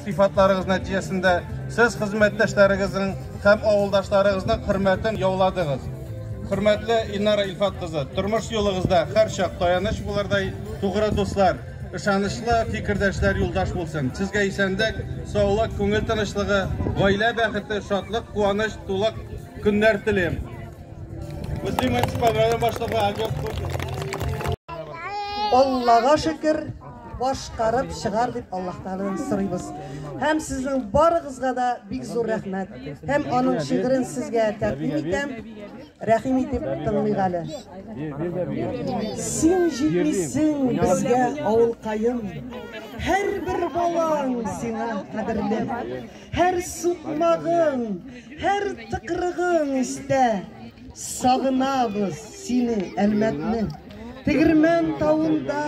сыйфатларыгыз нәтиҗәсендә сез хезмәттәшләрегезнең һәм авылдашларыгызның хөрмәтен яуладыгыз. Хөрмәтле Илнара Илфат кызы, тормыш юлыгызда һәрчак таяныч булырдай тугры дуслар, ышанычлы фикердәшләр юлдаш булсын. Сезгә исәнлек, саулык, күңел тынычлыгы, гаилә бәхете, шатлык, куаныч тулы көннәр телим. Мөслим муниципаль район башлыгы Альберт Хуҗин. Аллага шөкер, башкарып чыгар дип Аллаһ Тәгаләдән сорыйбыз. Һәм сезнең барыгызга да бик зур рәхмәт. Һәм аның шигырен сезгә тәкъдим итәм. Рәхим итеп тыңлыйк әле. Син җитмисең безгә, авылкаем. Һәрбер балаң сиңа кадерле. Һәр сукмагың, һәр тыкрыгың истә. Сагынабыз сине, Әлмәтне. Тегермән тавында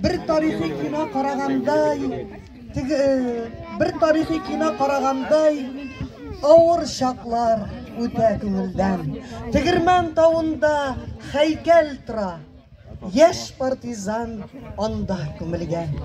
бер тарихи кино карагандай, бер тарихи кино карагандай авыр чаклар үтә күңелдән. Тегермән тавында һәйкәл тора. Яшь партизан анда күмелгән.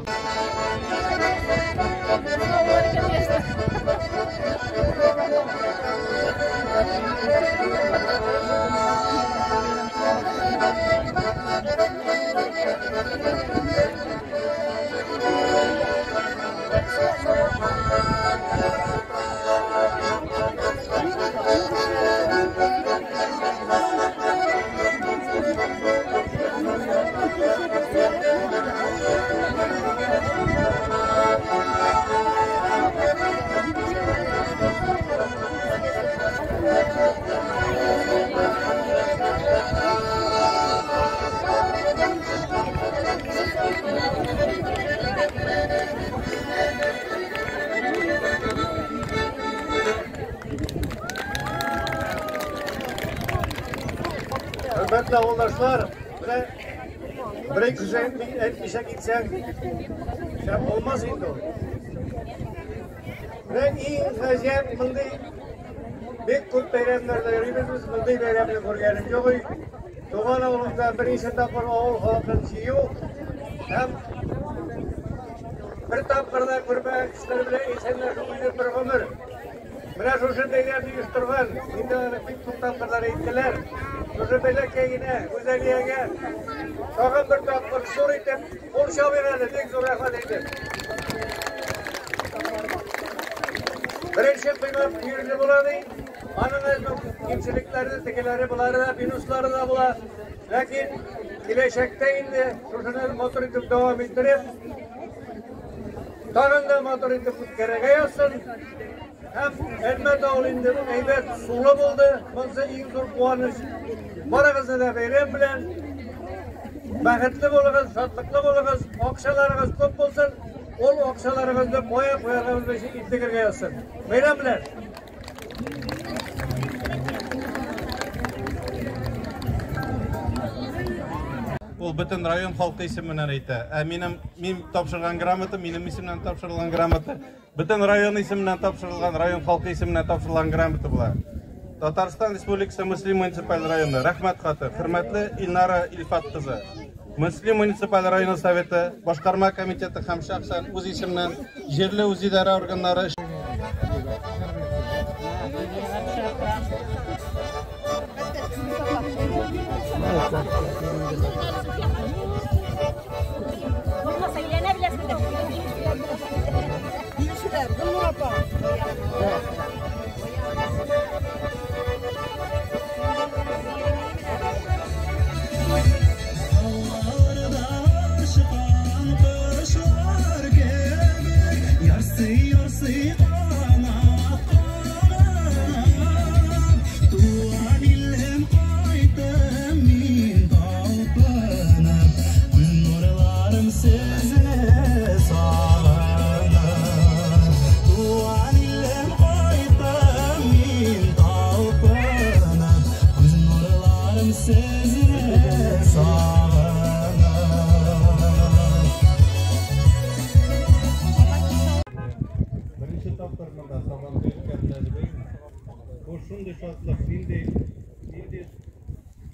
Хөрмәтле авылдашлар, менә бер-ике сүз әйтмичә китсәң, шәп булмас инде ул. Менә иң гаҗәп мондый бик күп бәйрәмнәрдә йөрибез без, мондый бәйрәмне күргәнем юк. Туган авылымда берничә тапкыр авыл халкын җыю һәм бер тапкыр да күрмәгән кешеләр белән исәнләшү үзе бер гомер. Менә шушы бәйрәмне оештырган, инде аны бик күп тапкырлар әйттеләр. Шушы бәләкәй генә Гүзәлиягә тагын бер тапкыр зур итеп кул чабыйк әле, бик зур рәхмәт әйтеп. Беренче коймак төерле була ди. Аның әле кимчелекләре, тегеләре, болары да, минуслары да була. Ләкин киләчәктә инде шушыны матур итеп дәвам иттереп, тагын да матур итеп үткәрергә язсын. Һәм Әлмәт авылы инде әйбәт сулы булды. Монысы иң зур куаныч. Барыгызны да бәйрәм белән. Бәхетле булыгыз, шатлыклы булыгыз, акчаларыгыз күп булсын. Ул акчаларыгызны кая куярга белмичә интегергә язсын. Бәйрәм белән! Ул бөтен район халкы исеменнән әйтә. Ә минем мин тапшырган грамота, минем исемнән тапшырылган грамота, бөтен район исеменнән тапшырылган, район халкы исеменнән тапшырылган грамота була. Татарстан Республикасы Мөслим муниципаль районы рәхмәт хаты. Хөрмәтле Илнара Илфат кызы. Мөслим муниципаль районы советы, башкарма комитеты һәм шәхсән үз исемнән җирле үзидарә органнары Беренче тапкыр монда Сабантуй үткәрелә дип Бу шундый шатлык, нинди нинди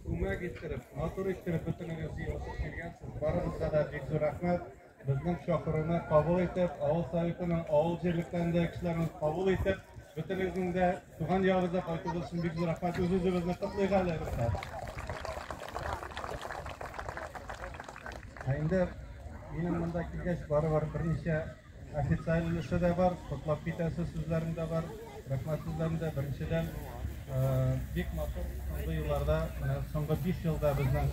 күмәк иттереп, матур иттереп бөтенегез җыелышып килгәнсез. Барыгызга да бик зур рәхмәт. Безнең чакыруны кабул итеп, авыл советының авыл җирлекләрендә кешеләрне кабул итеп, бөтенегезнең дә туган ягыбызга кайтуыгыз өчен бик зур рәхмәт. Үз-үзебезне котлыйк әле. Ә инде минем монда килгәч, барыбер берничә официаль өлеше дә бар, котлап китәсе сүзләрем дә бар, рәхмәт сүзләрем дә. Беренчедән, бик матур соңгы елларда, менә соңгы 5 елда безнең